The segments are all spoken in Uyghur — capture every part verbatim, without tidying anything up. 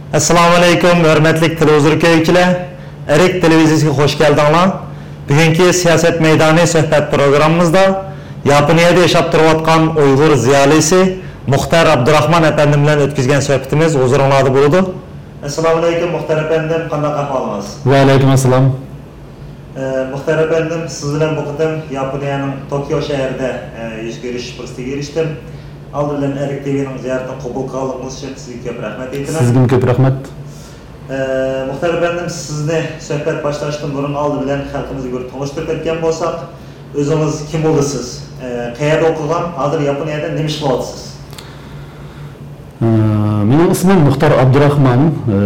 ئەسسالامۇئەلەيكۇم، ھۆرمەتلىك تېلېۋىزور كۆرگۈچىلەر! ئەرك تېلېۋىزىيىسىگە خوش كەلدىڭلار. بۈگۈنكى سىياسەت مەيدانى سۆھبەت پروگراممىمىزدا ياپونىيەدە ياشاپ تۇرۇۋاتقان ئۇيغۇر زىيالىيسى مۇختەر ئابدۇراخمان ئەپەندىم بىلەن ئۆتكۈزگەن سۆھبىتىمىز ھۇزۇرۇڭلاردا بولىدۇ. ئەسسالامۇئەلەيكۇم، مۇختەر ئەپەندىم، قانداق ئەھۋالىڭىز؟ ۋەئەلەيكۇم ئەسسالام. ئە، مۇختەر ئەپەندىم، سىز بىلەن بۇ قېتىم ياپونىيەنىڭ توكيو شەھىرىدە، ئە، يۈز كۆرۈشۈش پۇرسىتىگە ئېرىشتىم. ئالدى بىلەن ئەرك تىۋىنىڭ زىيارىتىنى قوبۇل قىلغانلىقىڭىز ئۈچۈن سىزگە كۆپ رەھمەت ئېيتىمەن. سىزگىمۇ كۆپ رەھمەت. ئە، مۇختەر ئەپەندىم، سىزنى سۆھبەت باشلاشتىن بۇرۇن ئالدى بىلەن خەلقىمىزگە بىر تونۇشتۇرۇپ ئۆتكەن بولساق، ئۆزىڭىز كىم بولىسىز؟ ئە، قەيەردە ئوقۇغان، ھازىر ياپونىيەدە نېمە ئىش قىلىۋاتىسىز؟ ئە، مېنىڭ ئىسمىم مۇختار ئابدۇراخمان. ئە،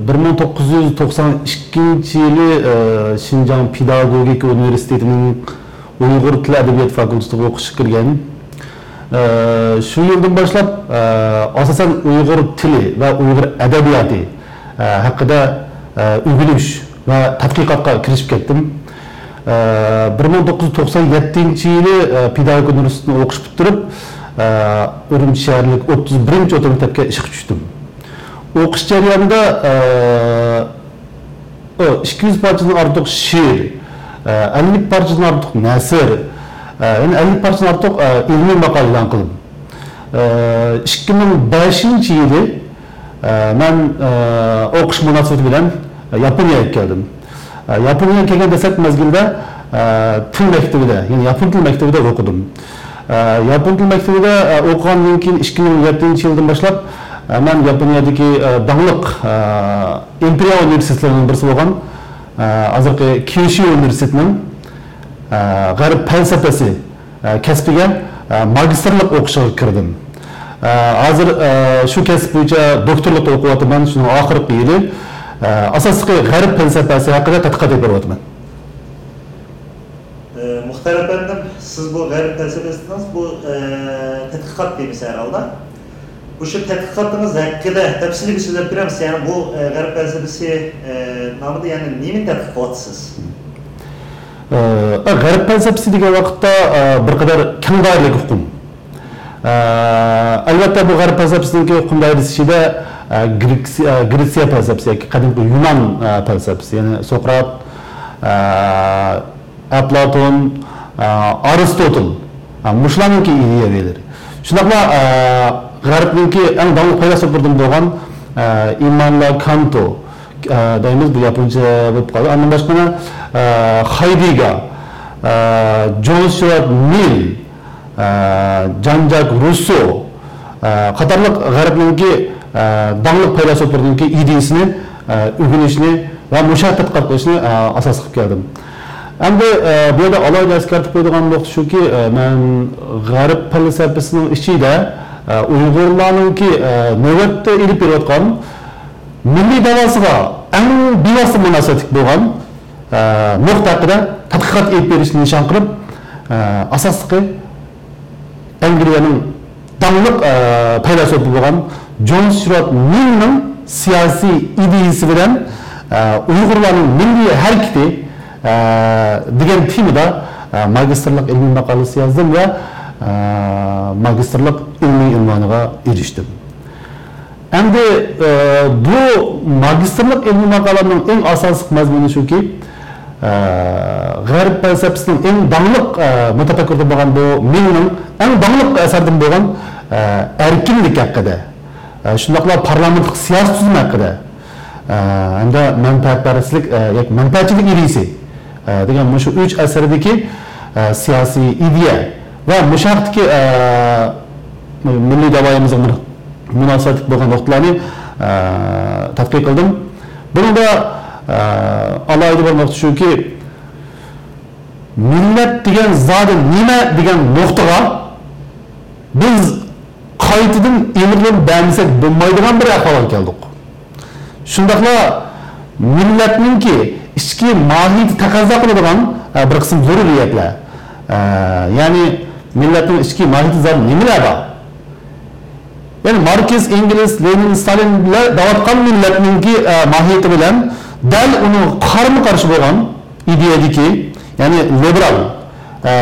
بىر مىڭ توققۇز يۈز توقسان ئىككىنچى يىلى، ئە، شىنجاڭ پېداگوگىكا ئۇنىۋېرسىتېتىنىڭ ئۇيغۇر تىلى ئەدەبىيات فاكۇلتېتىغا ئوقۇشقا كىرگەن. ئە، شۇ يىلدىن باشلاپ، ئە، ئاساسەن ئۇيغۇر تىلى ۋە ئۇيغۇر ئەدەبىياتى، ئە، ھەققىدە، ئە، ئۆگىنىش ۋە تەتقىقاتقا كىرىشىپ كەتتىم. ئە، بىر مىڭ توققۇز يۈز توقسان يەتتىنچى يىلى، ئە، پېداگوگىكا ئۇنىۋېرسىتېتىنى ئوقۇش پۈتتۈرۈپ، ئە، ئۈرۈمچى شەھەرلىك ئوتتۇز بىرىنچى ئوتتۇرا مەكتەپكە ئىشقا چۈشتۈم. ئوقۇش جەريانىدا، ئە، ئىككى يۈز پارچىدىن ئارتۇق شېئىر، ئە، ئەللىك پارچىدىن ئارتۇق نەسر، ئە، يەنە ئەللىك پارچىدىن ئارتۇق، ئە، ئىلمىي ماقالە ئېلان قىلدىم. ئىككى مىڭ بەشىنچى يىلى، مەن ئوقۇش مۇناسىۋىتى بىلەن ياپونىيەگە كەلدىم. ياپونىيەگە كەلگەن دەسلەپكى مەزگىلدە تىل مەكتىۋىدە، يەنى ياپون تىل مەكتىۋىدە ئوقۇدۇم. ياپون تىل مەكتىۋىدە ئوقۇغاندىن كېيىن، ئىككى مىڭ يەتتىنچى يىلدىن باشلاپ مەن ياپونىيەدىكى داڭلىق ئىمپېرىيە ئۇنىۋېرسىتېتلىرىنىڭ بىرسى بولغان، ھازىرقى كيۇشۇ ئۇنىۋېرسىتېتىنىڭ غەرب پەلسەپىسى ئە، كەسپىگە، ئە، ماگىستىرلىق ئوقۇشىغا كىردىم. ئە، ھازىر، ئە، شۇ كەسىپ بويىچە دوكتورلۇقتا ئوقۇۋاتىمەن، شۇنىڭ ئاخىرقى يىلى. ئە، ئاساسلىقى غەرب پەلسەپىسى ھەققىدە تەتقىقات ئېلىپ بېرىۋاتىمەن. ئە، مۇختەر ئەپەندىم، سىز بۇ غەرب پەلسەپىسى دېدىڭىز، بۇ، ئە، تەتقىقات تېمىسى ھەر ھالدا. مۇشۇ تەتقىقاتىڭىز ھەققىدە تەپسىلىي بىر سۆزلەپ بېرەمسىز؟ يەنى بۇ، ئە، غەرب پەلسەپىسى، ئە، نامىدا يەنى نېمىنى تەتقىق قىلىۋاتىسىز؟ ئە، غەرب پەلسەپىسى دېگەن ۋاقىتتا، ئە، بىر قەدەر كەڭ دائىرىلىك ئۇقۇم. ئە، ئەلۋەتتە، بۇ غەرب پەلسەپىسىنىڭكى ئۇقۇم دائىرىسى ئىچىدە، ئە، گرېكسىيە، ئە، گرېتسىيە پەلسەپىسى ياكى قەدىمكى يۇنان، ئە، پەلسەپىسى، يەنى سوقرات، ئە، ئەپلاتون، ئە، ئارستوتىل، ئە، مۇشۇلارنىڭكى ئىدىيەۋىلىرى. شۇنداقلا، ئە، غەربنىڭكى ئەڭ داڭلىق پەيلاسوپلىرىدىن بولغان، ئە، ئىممانۇئېل كانتو، ئە، دەيمىز، بۇ ياپونچە بولۇپ قالدى. ئاندىن باشقا مانا، ئە، خايدېگگېر، ئە، جون ستيۇئارت مىل، ئە، جان جاك روسسو، ئە، قاتارلىق غەربنىڭكى، ئە، داڭلىق پەيلاسوپلىرىنىڭكى ئىدىيىسىنى، ئە، ئۆگىنىشنى ۋە مۇشۇ ھەققىدە تەتقىقات قىلىشنى، ئە، ئاساس قىلىپ كەلدىم. ئەمدى، ئە، بۇ يەردە ئالاھىدە ئەسكەرتىپ قويىدىغان نۇقتا شۇكى، ئە، مەن غەرب پەلسەپىسىنىڭ ئىچىدە، ئە، ئۇيغۇرلارنىڭكى، ئە، نۆۋەتتە ئېلىپ بېرىۋاتقان مىللىي دەۋاسىغا ئەڭ بىۋاسىتە مۇناسىۋەتلىك بولغان، ئە، نۇقتا ھەققىدە تەتقىقات ئېلىپ بېرىشنى نىشان قىلىپ، ئە، ئاساسلىقى ئەنگلىيەنىڭ داڭلىق، ئە، پەيلاسوپى بولغان جون ستيۇئارت مىلنىڭ سىياسىي ئىدىيىسى بىلەن، ئە، ئۇيغۇرلارنىڭ مىللىي ھەرىكىتى، ئە، دېگەن تېمىدا، ئە، ماگىستىرلىق ئىلمىي ماقالىسى يازدىم ۋە، ئە، ماگىستىرلىق ئىلمىي ئۇنۋانىغا ئېرىشتىم. ئەمدى، ئە، بۇ ماگىستىرلىق ئىلمىي ماقالەمنىڭ ئەڭ ئاساسلىق مەزمۇنى شۇكى، ئە، غەرب پەلسەپىسىنىڭ ئەڭ داڭلىق، ئە، مۇتەپەككۇرىدىن بولغان بۇ مىلنىڭ ئەڭ داڭلىق ئەسەردىن بولغان، ئە، ئەركىنلىك ھەققىدە، ئە، شۇنداقلا پارلامېنتلىق سىياسىي تۈزۈم ھەققىدە، ئە، ھەمدە مەنپەئەتپەرەسلىك، ئە، ياكى مەنپەئەتچىلىك ئىدىيىسى، ئە، دېگەن مۇشۇ ئۈچ ئەسەردىكى، ئە، سىياسىي ئىدىيە ۋە مۇشۇ ھەقتىكى، ئە، مىللىي دەۋايىمىزغا مۇناسىۋەتلىك بولغان نۇقتىلارنى، ئە، تەتقىق قىلدىم. بۇنىڭدا، ئە، ئالاھىدە بىر نۇقتا شۇكى، مىللەت دېگەن زادى نېمە دېگەن نۇقتىغا بىز قايتىدىن ئېغىرلىنىپ بەرمىسەك بولمايدىغان بىر ئەھۋالغا كەلدۇق. شۇنداقلا مىللەتنىڭكى ئىچكى ماھىيىتى تەقەززا قىلىدىغان، ئە، بىر قىسىم زۆرۈرىيەتلەر، ئە، يەنى مىللەتنىڭ ئىچكى ماھىيىتى زادى نېمىلەر بار؟ يەنى ماركس، ئېنگلىس، لېنىن، ستالىن بىلەن دەۋاتقان مىللەتنىڭكى، ئە، ماھىيىتى بىلەن دەل ئۇنىڭغا قارىمۇ قارشى بولغان ئىدىيەدىكى، يەنى لىبېرال، ئە،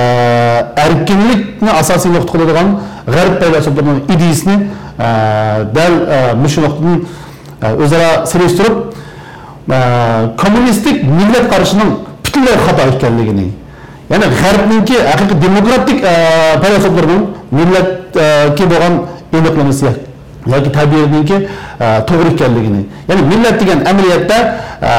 ئەركىنلىكنى ئاساسىي نۇقتا قىلىدىغان غەرب پەيلاسوپلىرىنىڭ ئىدىيىسىنى، ئە، دەل، ئە، مۇشۇ نۇقتىدىن ئۆزئارا سېلىشتۇرۇپ، ئە، كوممۇنىستىك مىللەت قارىشىنىڭ پۈتۈنلەي خاتا ئىكەنلىكىنى، يەنى غەربنىڭكى ھەقىقىي دېموكراتىك، ئە، پەيلاسوپلىرىنىڭ مىللەتكە بولغان ئېنىقلىمىسى ياكى تەبىرىنىڭكى، ئە، توغرا ئىكەنلىكىنى، يەنى مىللەت دېگەن ئەمەلىيەتتە، ئە،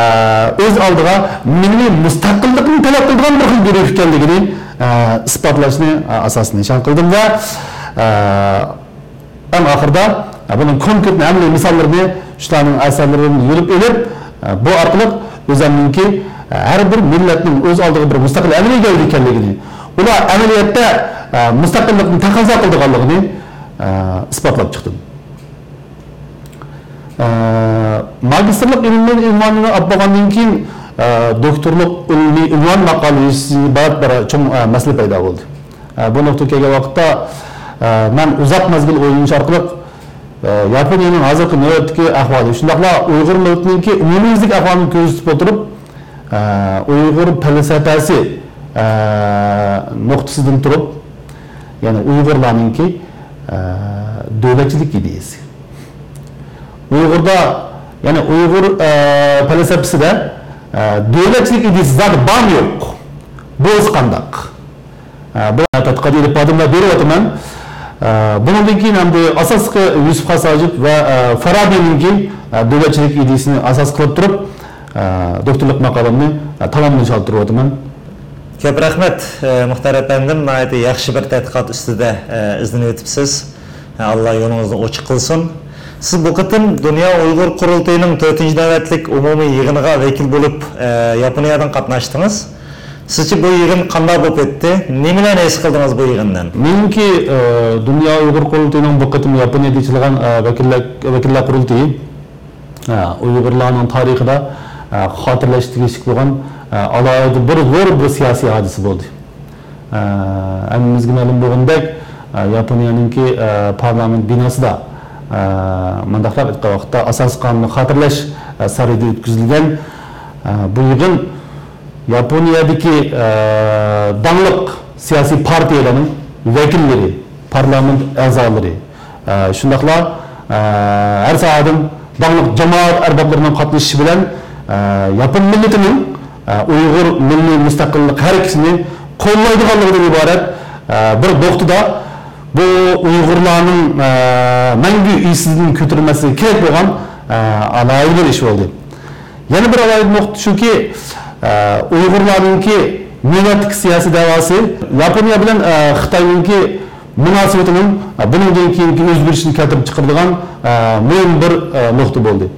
ئۆز ئالدىغا مىللىي مۇستەقىللىقنى تەلەپ قىلىدىغان بىر خىل گۇرۇھ ئىكەنلىكىنى، ئە، ئىسپاتلاشنى، ئە، ئاساسىي نىشان قىلدىم ۋە، ئە، ئەڭ ئاخىرىدا، ئە، بۇنىڭ كونكرېت ئەمەلىي مىساللىرىنى، شۇلارنىڭ ئەسەرلىرىدىن يۈرۈپ ئېلىپ، ئە، بۇ ئارقىلىق ئۆزۈمنىڭكى، ئە، ھەر بىر مىللەتنىڭ ئۆز ئالدىغا بىر مۇستەقىل ئەمەلىي گەۋدە ئىكەنلىكىنى، ئۇلار ئەمەلىيەتتە، ئە، مۇستەقىللىقنى تەقەززا قىلىدىغانلىقىنى، ئە، ئىسپاتلاپ چىقتىم. ئە، ماگىستىرلىق ئىلمىي ئۇنۋاننى ئاپ بولغاندىن كېيىن، ئە، دوكتورلۇق ئىلمىي ئۇنۋان ماقالىسى ئىبارەت بىر چوڭ، ئە، مەسىلە پەيدا بولدى. ئە، بۇ نۇقتىغا كەلگەن ۋاقىتتا، ئە، مەن ئۇزاق مەزگىل ئويلىنىش ئارقىلىق، ئە، ياپونىيەنىڭ ھازىرقى نۆۋەتتىكى ئەھۋالى، شۇنداقلا ئۇيغۇر مىللىتىنىڭكى ئومۇميۈزلۈك ئەھۋالىنى كۆزىتىپ ئولتۇرۇپ، ئە، ئۇيغۇر پەلسەپىسى، ئە، نۇقتىسىدىن تۇرۇپ، يەنى ئۇيغۇرلارنىڭكى، ئە، دۆلەتچىلىك ئىدىيەسى. ئۇيغۇردا، يەنى ئۇيغۇر، ئە، پەلسەپىسىدە، ئە، دۆلەتچىلىك ئىدىيەسى زادى بارمۇ يوق؟ بولسا قانداق؟ ئە، بۇ تەتقىقات ئېلىپ باردىم ۋە بېرىۋاتىمەن. ئە، بۇنىڭدىن كېيىن ئەمدى ئاساسلىقى يۈسۈپ خاس ھاجىپ ۋە، ئە، فارابىنىڭكى، ئە، دۆلەتچىلىك ئىدىيەسىنى ئاساس قىلىپ تۇرۇپ، ئە، دوكتورلۇق ماقالەمنى، ئە، تاماملىنىشقا ئولتۇرۇۋاتىمەن. كۆپ رەھمەت، ئە، مۇختەر ئەپەندىم، ناھايىتى ياخشى بىر تەتقىقات ئۈستىدە، ئە، ئىزدىنىۋېتىپسىز. ئاللا يولىڭىزنى ئوچۇق قىلسۇن. سىز بۇ قېتىم دۇنيا ئۇيغۇر قۇرۇلتىيىنىڭ تۆتىنچى نۆۋەتلىك ئومۇمىي يىغىنىغا ۋەكىل بولۇپ، ئە، ياپونىيەدىن قاتناشتىڭىز. سىزچە بۇ يىغىن قانداق بولۇپ ئۆتتى؟ نېمىلەرنى ھېس قىلدىڭىز بۇ يىغىندىن؟ مېنىڭكى، ئە، دۇنيا ئۇيغۇر قۇرۇلتىيىنىڭ بۇ قېتىم ياپونىيەدە ئېچىلغان، ئە، ۋەكىللەر، ۋەكىللەر قۇرۇلتىيى، ئە، ئۇيغۇرلارنىڭ تارىخىدا، ئە، خاتىرىلەشكە تېگىشلىك بولغان، ئە، ئالاھىدە بىر زور بىر سىياسىي ھادىسە بولدى. ئە، ھەممىمىزگە مەلۇم بولغىنىدەك، ئە، ياپونىيەنىڭكى، ئە، پارلامېنت بىناسىدا، ئە، مۇنداقراق ئېيتقان ۋاقىتتا ئاساسىي قانۇننى خاتىرىلەش، ئە، سارىيىدا ئۆتكۈزۈلگەن، ئە، بۇ يىغىن ياپونىيەدىكى، ئە، داڭلىق سىياسىي پارتىيەلەرنىڭ ۋەكىللىرى، پارلامېنت ئەزالىرى، ئە، شۇنداقلا، ئە، ھەر ساھەدىن داڭلىق جامائەت ئەربابلىرىنىڭ قاتنىشىشى بىلەن، ئە، ياپون مىللىتىنىڭ، ئە، ئۇيغۇر مىللىي مۇستەقىللىق ھەرىكىتىنى قوللايدىغانلىقىدىن ئىبارەت، ئە، بىر نۇقتىدا بۇ ئۇيغۇرلارنىڭ، ئە، مەڭگۈ ئېسىدىن كۆتۈرۈلمەسلىكى كېرەك بولغان، ئە، ئالاھىدە بىر ئىش بولدى. يەنە بىر ئالاھىدە نۇقتا شۇكى، ئە، ئۇيغۇرلارنىڭكى نۆۋەتتىكى سىياسىي دەۋاسى ياپونىيە بىلەن، ئە، خىتاينىڭكى مۇناسىۋىتىنىڭ، ئە، بۇنىڭدىن كېيىنكى ئۆزگىرىشىنى كەلتۈرۈپ چىقىرىدىغان، ئە، مۇھىم بىر، ئە، نۇقتا بولدى.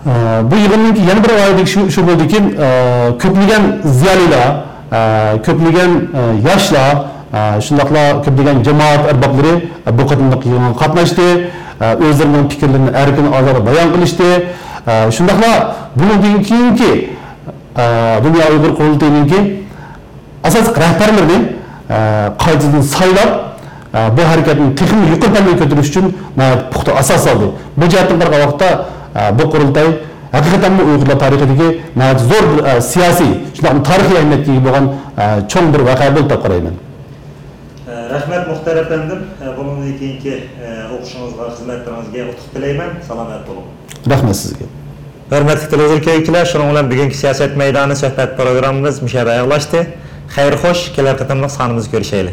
ئە، بۇ يىغىننىڭكى يەنە بىر ئالاھىدىلىكى شۇ، شۇ بولدىكى، ئە، كۆپلىگەن زىيالىيلار، ئە، كۆپلىگەن، ئە، ياشلار، ئە، شۇنداقلا كۆپلىگەن جامائەت ئەربابلىرى، ئە، بۇ قېتىملىق يىغىنغا قاتناشتى، ئە، ئۆزلىرىنىڭ پىكىرلىرىنى ئەركىن ئازادە بايان قىلىشتى. ئە، شۇنداقلا بۇنىڭدىن كېيىنكى، ئە، دۇنيا ئۇيغۇر قۇرۇلتىيىنىڭكى ئاساسلىق رەھبەرلىرىنى، ئە، قايتىدىن سايلاپ، ئە، بۇ ھەرىكەتنى تېخىمۇ يۇقىرى پەللىگە كۆتۈرۈش ئۈچۈن ناھايىتى پۇختا ئاساس سالدى. بۇ جەھەتتىن قارىغان ۋاقىتتا، ئە، بۇ قۇرۇلتاي ھەقىقەتەنمۇ ئۇيغۇرلار تارىخىدىكى ناھايىتى زور بىر، ئە، سىياسىي، شۇنداقمۇ تارىخىي ئەھمىيەتكە ئىگە بولغان، ئە، چوڭ بىر ۋەقە بولدى دەپ قارايمەن. رەھمەت، مۇختەر ئەپەندىم. بۇنىڭدىن كېيىنكى ئوقۇشىڭىزغا، خىزمەتلىرىڭىزگە ئۇتۇق تىلەيمەن. سالامەت بولۇڭ. رەھمەت سىزگە. ھۆرمەتلىك تېلېۋىزور كۆرگۈچىلەر، شۇنىڭ بىلەن بۈگۈنكى سىياسەت مەيدانى سۆھبەت پروگراممىمىز مۇشۇ يەردە ئاياغلاشتى. خەير خوش، كېلەر قېتىملىق سانىمىزدا كۆرۈشەيلى.